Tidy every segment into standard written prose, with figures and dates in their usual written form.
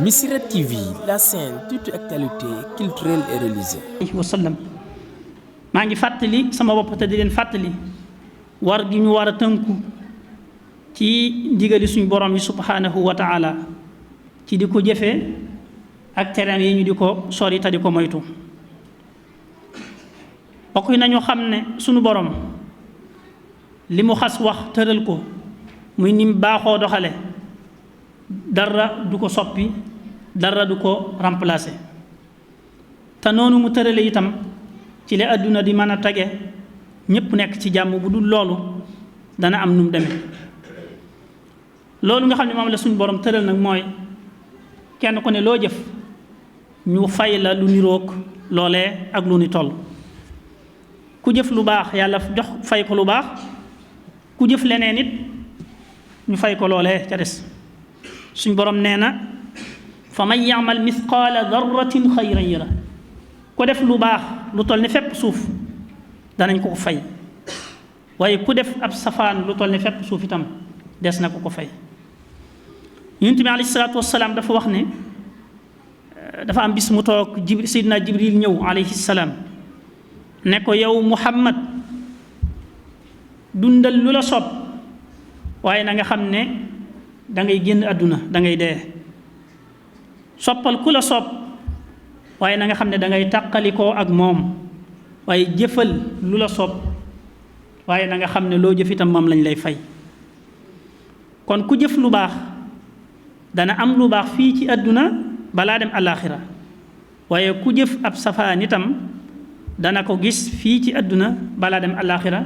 Missirah TV, la chaîne toute actualité culturelle et religieuse. wa sallam maa ngi fàttali sama bopp te di leen fàttali war gi ñu war a tënku ci ndigali suñu borom yi subhanahu wa taala ci di ko jëfee ak tereem yi ñu di ko sori te di ko moytu. bokk yi nañu xam ne suñu borom li mu xas wax tëral ko muy nim baaxoo doxale dara du ko soppi dara du ko remplacer te noonu mu tërale itam ci la àdduna di mën a tege ñépp nekk ci jàmm. bu dul loolu dana am nu mu demee. loolu nga xam ne moom la suñu borom tëral nag mooy kenn ku ne loo jëf ñu fay la lu niroog loolee ak lu ni toll. ku jëf lu baax yàlla jox fay ko lu baax, ku jëf leneen it ñu fay ko loolee ca des. suñ borom nee na fa man yaamal mithqaala darratin xayran yara, ku def lu baax lu toll ni fepp suuf danañ ko ko fay, waaye ku def ab safaan lu toll ni fepp suuf itam des na ko ko fay. Yonent bi alayhi salaatu wassalaam dafa wax ne dafa am bis mu toog Seydina Jibril ñëw alayhi salaam ne ko yow Muhammad dundal lu la soob, waaye na nga xam ne dangay génn àdduna dangay dee. soppal ku la soob, waaye na nga xam ne dangay tàqalikoo ak moom, waaye jëfal lu la soob, waaye na nga xam ne loo jëf itam moom lañ lay fay. kon ku jëf lu baax dana am lu baax fii ci àdduna balaa dem àllaaxira, waaye ku jëf ab safaan itam dana ko gis fii ci àdduna balaa dem àllaaxira,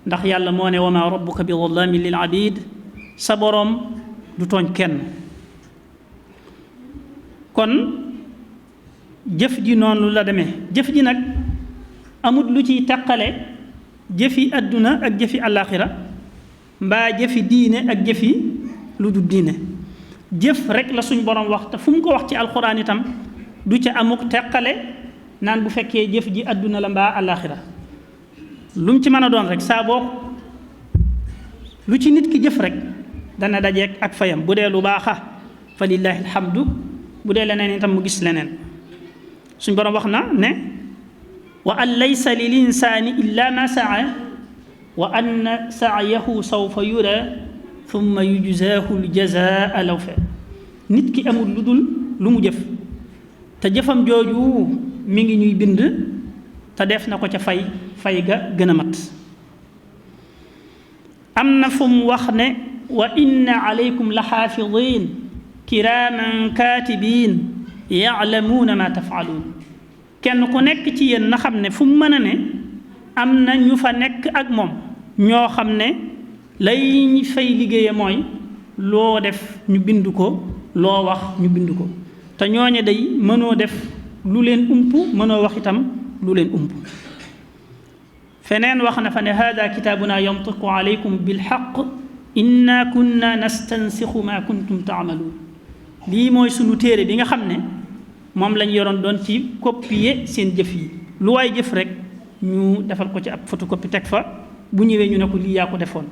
ndax yàlla moo ne wa maa rabbuka bi zallaamin lil abiid, sa boroom du tooñ kenn. kon jëf ji noonu la demee. jëf ji nag amut lu ciy taqale jëfi àdduna ak jëfi àllaaxira, mbaa jëfi diine ak jëfi lu du diine. jëf rek la suñ borom wax, te fu mu ko wax ci alxuraan itam du ca amuk teqale naan bu fekkee jëf ji àdduna la mbaa àllaaxira. lu mu ci mën a doon rek saa boo lu ci nit ki jëf rek dana dajeek ak fayam. bu dee lu baaxa fa lillaahi alhamdu, bu dee leneen itam mu gis leneen. suñ borom wax na ne wa an laysa lil insaani illa ma saa wa anna sa'yahu sawfa yura thumma yujzaahu ljazaa lawfa. nit ki amul lu dul lu mu jëf, te jëfam jooju mi ngi ñuy bind te def na ko ca fay ga gën a mat. am na fu mu wax ne wa inna alaykum la xaafidiin kiraaman kaatibiin ya'lamuuna ma taf'aluun. kenn ku nekk ci yéen na xam ne fu mu mën a ne am na ñu fa nekk ak moom ñoo xam ne lay fay liggéeye mooy loo def ñu bind ko, loo wax ñu bind ko. te ñooñe day mënoo def lu leen ump, mënoo wax itam lu leen ump. feneen wax na fa ne haada kitaabuna yantiqu alaykum bilxaq inna kunna nastansixu ma kuntum taamaluun. lii mooy sunu téere bi nga xam ne moom lañ yoroon doon ci copier seen jëf yi. lu waay jëf rek ñu defal ko ci ab photocopie teg fa, bu ñëwee ñu ne ko lii yaa ko defoon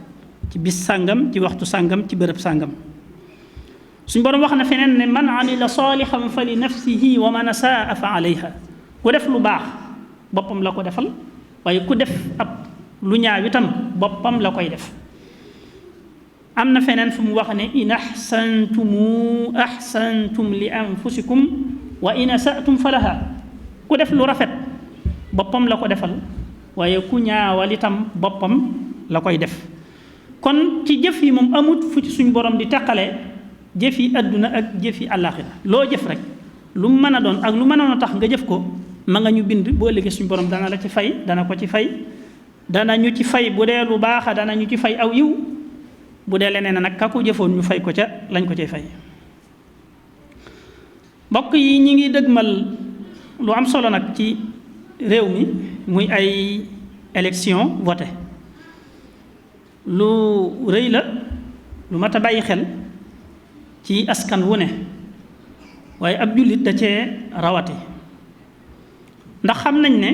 ci bis sàngam, ci waxtu sàngam, ci bërëb sàngam. suñ borom wax na feneen ne man amila saalixan fa li nafsihi wa man asaa fa alayha. ku def lu baax boppam la ko defal, waaye ku def ab lu ñaaw itam boppam la koy def. am na feneen fu mu wax ne in ahsantum ahsantum li anfusikum wa in asatum falaha. ku def lu rafet boppam la ko defal, waaye ku ñaawal itam boppam la koy def. kon ci jëf yi moom amut fu ci suñ borom di teqale jëf yi àdduna ak jëf yi àllaaxira. loo jëf rek lu mu mën a doon ak lu mënoon a tax nga jëf ko ma nga ñu bind. boo ëllëgee suñ borom dana la ci fay, dana ko ci fay, dana ñu ci fay. bu dee lu baaxa dana ñu ci fay aw yiw, bu dee leneen nag ka ko jëfoon ñu fay ko ca lañ ko cay fay. mbokk yi ñi ngi dëgmal lu am solo nag ci réew mi, muy ay élection voté. lu rëy la, lu mat a bàyyi xel ci askan wu ne, waaye ab jullit da cee rawati. ndax xam nañ ne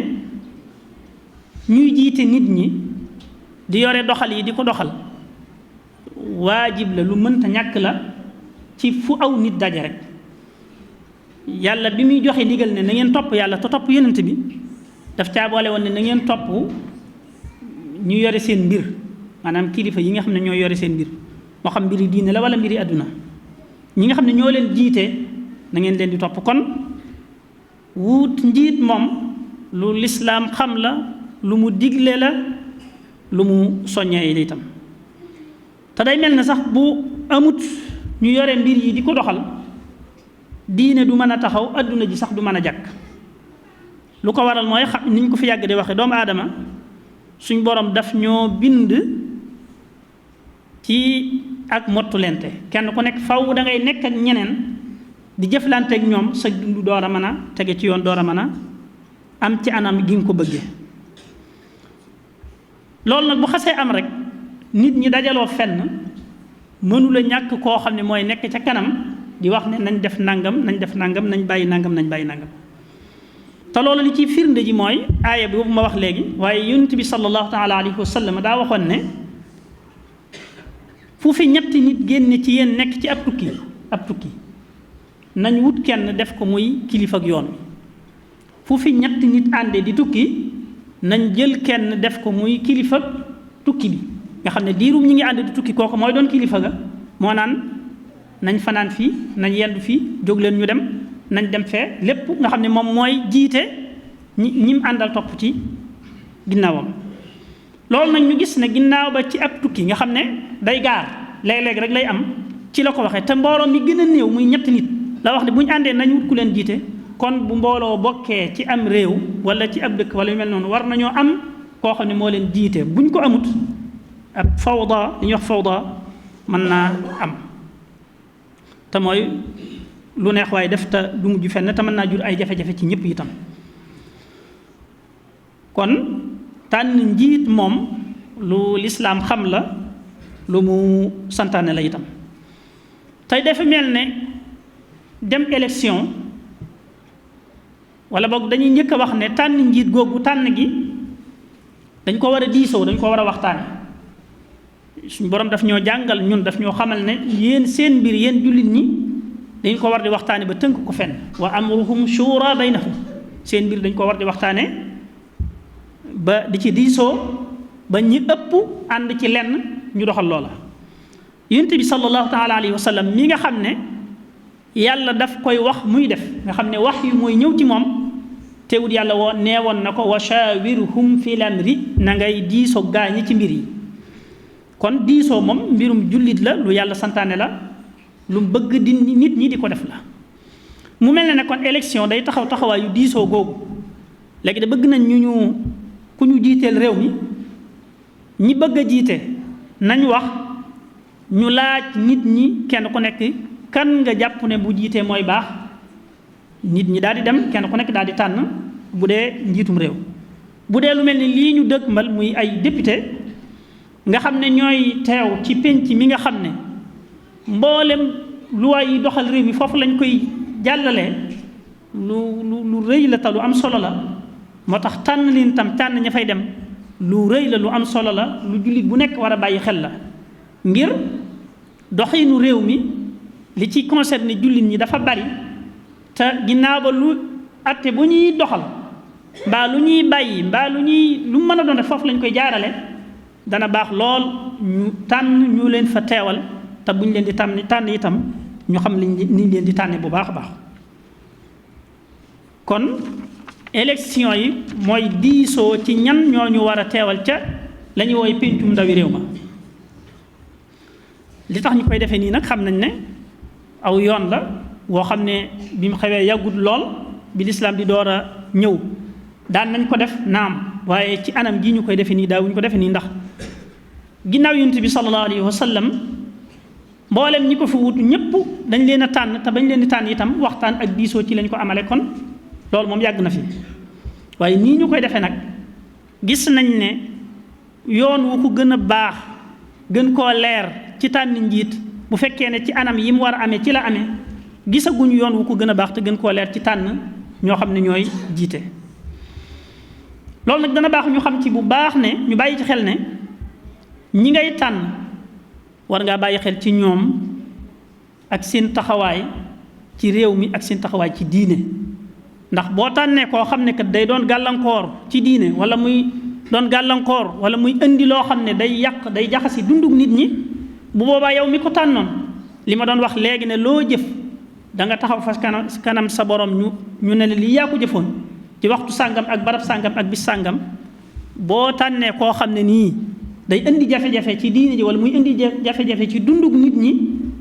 ñuy jiite nit ñi di yore doxal yi di ko doxal waajib la, lu mënta ñàkk la ci fu aw nit daje rek. yàlla bi muy joxe ndigal ne na ngeen topp yàlla te topp yonent bi daf caa boole woon ne na ngeen topp ñu yore seen mbir maanaam kilifa yi nga xam ne ñoo yore seen mbir moo xam mbiri diine la wala mbiri àdduna ñi nga xam ne ñoo leen jiite na ngeen leen di topp. kon wut njiit moom lu lislaam xam la, lu mu digle la, lu mu soññee la itam. te day mel ne sax bu amut ñu yore mbir yi di ko doxal diine du mën a taxaw, àdduna ji sax du mën a jàkk. lu ko waral mooy xam niñ ko fi yàgg di waxe doomu aadama suñ borom daf ñoo bind ci ak mottulente, kenn ku nekk faw da ngay nekk ak ñeneen di jëflante ak ñoom sa dund door a mën a tege ci yoon, door a mën a am ci anam gi nga ko bëggee. loolu nag bu xasee am rek nit ñi dajaloo fenn mënula ñàkk koo xam ne mooy nekk ca kanam di wax ne nañ def nangam, nañ def nangam, nañ bàyyi nangam, nañ bàyyi nangam. te loolu li ciy firnde ji mooy aaya bi boobu ma wax léegi, waaye yonent bi sallallahu taala alayhi wa sallam daa waxoon ne fu fi ñetti nit génne ci yéen nekk ci ab tukki nañ wut kenn def ko muy kilifa ak yoon wi. fu fi ñetti nit àndee di tukki nañ jël kenn def ko muy kilifa tukki bi nga xam ne diirum ñi ngi ànd di tukki kooku mooy doon kilifa ga, moo naan nañ fanaan fii, nañ yendu fii, jóg leen ñu dem, nañ dem fee, lépp nga xam ne moom mooy jiite ñi mu àndal topp ci ginnaawam. loolu nag ñu gis ne ginnaaw ba ci ab tukki nga xam ne day gaar léeg-léeg rek lay am ci la ko waxee, te mbooloo mi gën a néew muy ñetti nit la wax ne bu ñu àndee nañ wut ku leen jiite. kon bu mbooloo bokkee ci am réew wala ci ab dëkk wala yu mel noonu war nañoo am koo xam ne moo leen jiite. buñ ko amut ab fawda li ñuy wax fawda mën naa am, te mooy lu neex waaye def te du mujj fenn, te mën naa jur ay jafe-jafe ci ñëpp itam. kon tànn njiit moom lu lislaam xam la, lu mu santaane la itam. tey dafa mel ne dem élection wala boog dañuy njëkk a wax ne tànn njiit googu tànn gi dañ ko war a diisoo, dañ ko war a waxtaane. suñu borom daf ñoo jàngal ñun, daf ñoo xamal ne yéen seen mbir yéen jullit ñi dañ ko war di waxtaane ba tënk ko fenn. wa amruhum shura baynahum, seen mbir dañ ko war di waxtaane ba di ci diisoo ba ñi ëpp ànd ci lenn ñu doxal loola. yonent bi sallallahu taala alayhi wa sallam mi nga xam ne yàlla daf koy wax muy def, nga xam ne wax yu mooy ñëw ci moom, teewut yàlla neewoon na ko wa shawirhum fil amri, na ngay diisoo gaañi ci mbir yi. kon diisoo moom mbirum jullit la, lu yàlla santaane la, lu bëgg di nit ñi di ko def la. mu mel ne kon élection day taxaw taxawaayu diisoo googu. léegi da bëgg nañ ku ñu jiiteel réew mi, ñi bëgg a jiite nañ wax, ñu laaj nit ñi kenn ku nekk kan nga jàpp ne bu jiitee mooy baax. nit ñi daal di dem kenn ku nekk daal di tànn bu dee njiitum réew. bu dee lu mel ni lii ñu dëkkmal muy ay député nga xam ne ñooy teew ci pénc mi nga xam ne mboolem luwaay yi doxal réew mi foofu lañ koy jàllalee, lu rëy la te lu am solo la. moo tax tànn leen tam tànn ña fay dem lu rëy la, lu am solo la, lu jullit bu nekk war a bàyyi xel la. ngir doxinu réew mi li ci concerné jullit ñi dafa bari, te ginnaaw ba lu atte bu ñuy doxal mbaa lu ñuy bàyyi mbaa lu mën a doon rek foofu lañ koy jaarale. dana baax lool ñu tànn ñu leen fa teewal, te buñ leen di tànn itam ñu xam niñ leen di tànne bu baax a baax. kon élection yi mooy diisoo ci ñan ñoo ñu war a teewal ca la ñuy woy péncum ndawi réew ma. li tax ñu koy defee nii nag xam nañ ne aw yoon la woo xam ne bi mu xewee yàggut lool, bi lislaam di door a ñëw daan nañ ko def naam, waaye ci anam gi ñu koy defee nii daawuñu ko defee nii. ndax ginnaaw yonent bi sallallahu alayhi wa sallam mboolem ñi ko fi wut ñëpp dañ leen a tànn, te bañ leen di tànn itam waxtaan ak diisoo ci lañ ko amale. kon loolu moom yàgg na fi, waaye nii ñu koy defee nag gis nañ ne yoon wu ko gën a baax gën koo leer ci tànn njiit, bu fekkee ne ci anam yi mu war a amee ci la amee, gisaguñu yoon wu ko gën a baax te gën koo leer ci tànn ñoo xam ne ñooy jiite. loolu nag dana baax ñu xam ci bu baax ne ñu bàyyi ci xel ne ñi ngay tànn war ngaa bàyyi xel ci ñoom ak seen taxawaay ci réew mi ak seen taxawaay ci diine ndax boo tànnee koo xam ne kat day doon gàllankoor ci diine wala muy doon gàllankoor wala muy indi loo xam ne day yàq day jaxasi dundug nit ñi bu boobaa yow mi ko tànnoon li ma doon wax léegi ne loo jëf da nga taxaw fa kanam sa borom ñu ne lii yaa ko jëfoon ci waxtu sàngam ak barab sàngam ak bis sàngam boo tànnee koo xam ne nii day indi jafe-jafe ci diine ji wala muy indi jafe-jafe ci dundug nit ñi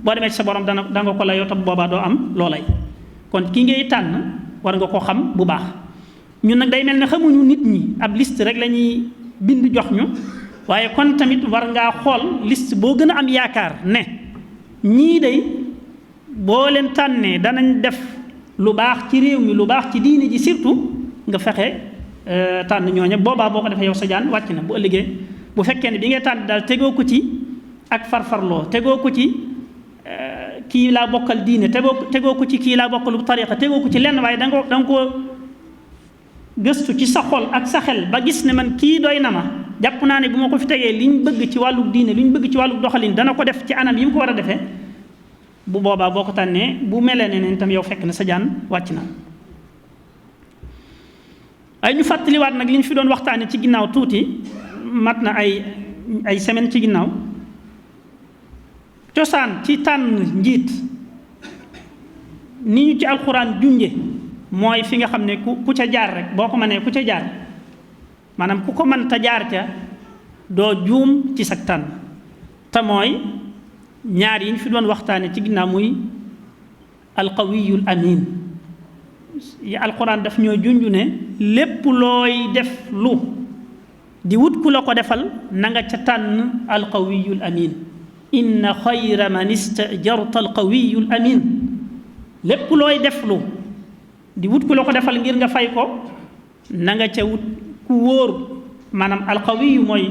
boo demee ci sa borom da nga ko layoo tam boobaa doo am loolay kon ki ngay tànn war nga ko xam bu baax ñun nag day mel ne xamuñu nit ñi ab liste rek la ñuy bind jox ñu waaye kon tamit war ngaa xool liste boo gën a am yaakaar ne ñii day boo leen tànnee danañ def lu baax ci réew mi lu baax ci diine ji surtout nga fexe tànn ñooña boobaa boo ko defee yow sa jaan wàcc na bu ëllëgee bu fekkee ne bi ngay tànn daal tegoo ko ci ak farfarloo tegoo ko ci kii laa bokkal diine tegoo ko ci kii laa bokkalu tariqa tegoo ko ci lenn waaye danga ko gëstu ci sa xol ak sa xel ba gis ne man kii doy na ma jàpp naa ne bu ma ko fi tegee liñ bëgg ci wàllu diine liñ bëgg ci wàllu doxalin dana ko def ci anam yi mu ko war a defee bu boobaa boo ko tànnee bu melee ne neen tam yow fekk na sa jaan wàcc na ay ñu fàttaliwaat nag li ñu fi doon waxtaane ci ginnaaw tuuti mat na ay semaine ci ginnaaw cosaan ci tànn njiit ni ñu ci alxuraan junje mooy fi nga xam ne ku ca jaar rek boo ko mënee ku ca jaar maanaam ku ko mën ta jaar ca doo juum ci sag tànn te mooy ñaar yi ñu fi doon waxtaane ci ginnaaw muy alqawiyul amin yi alxuraan daf ñoo junj ne lépp looy def lu di wut ku la ko defal na nga ca tànn alqawiyul amin inna xayra man istajarta alqawiyul amin lépp looy def lu di wut ku la ko defal ngir nga fay ko na nga ca wut ku wóor maanaam alqawiyu mooy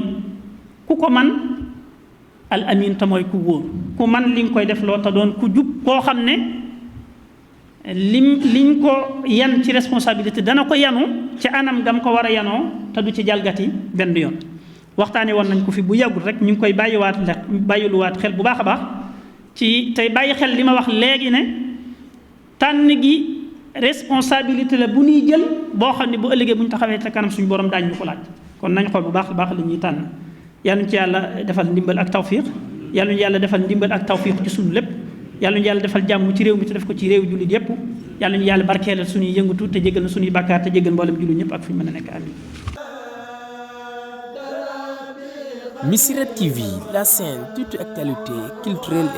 ku ko man al amin te mooy ku wóor ku man li nga koy def loo te doon ku jub koo xam ne liñ ko yan ci responsabilité dana ko yanu ci anam gam ko war a yanoo te du ci jalgati benn yoon waxtaane woon nañ ko fi bu yàggul rek ñu ngi koy bàyyiluwaat xel bu baax a baax ci tey bàyyi xel li ma wax léegi ne tànn gi responsabilité la bu ñuy jël boo xam ne bu ëllëgee bu ñu taxawee ca kanam suñu borom daañu ñu ko laaj kon nañ xool bu baax a baax li ñuy tànn yàlla ñu ci yàlla defal ndimbal ak tawfiq yàlla ñu yàlla defal ndimbal ak tawfiq ci suñu lépp yàlla ñu yàlla defal jàmm ci réew mi te def ko ci réew jullit yépp yàlla ñu yàlla barkeelal suñuy yëngatu te jéggal na suñuy bàkkaar te jéggal mboolem jullit ñëpp ak fu ñu mën a nekk amiin. Missirah TV, la chaîne toute actualité culturelle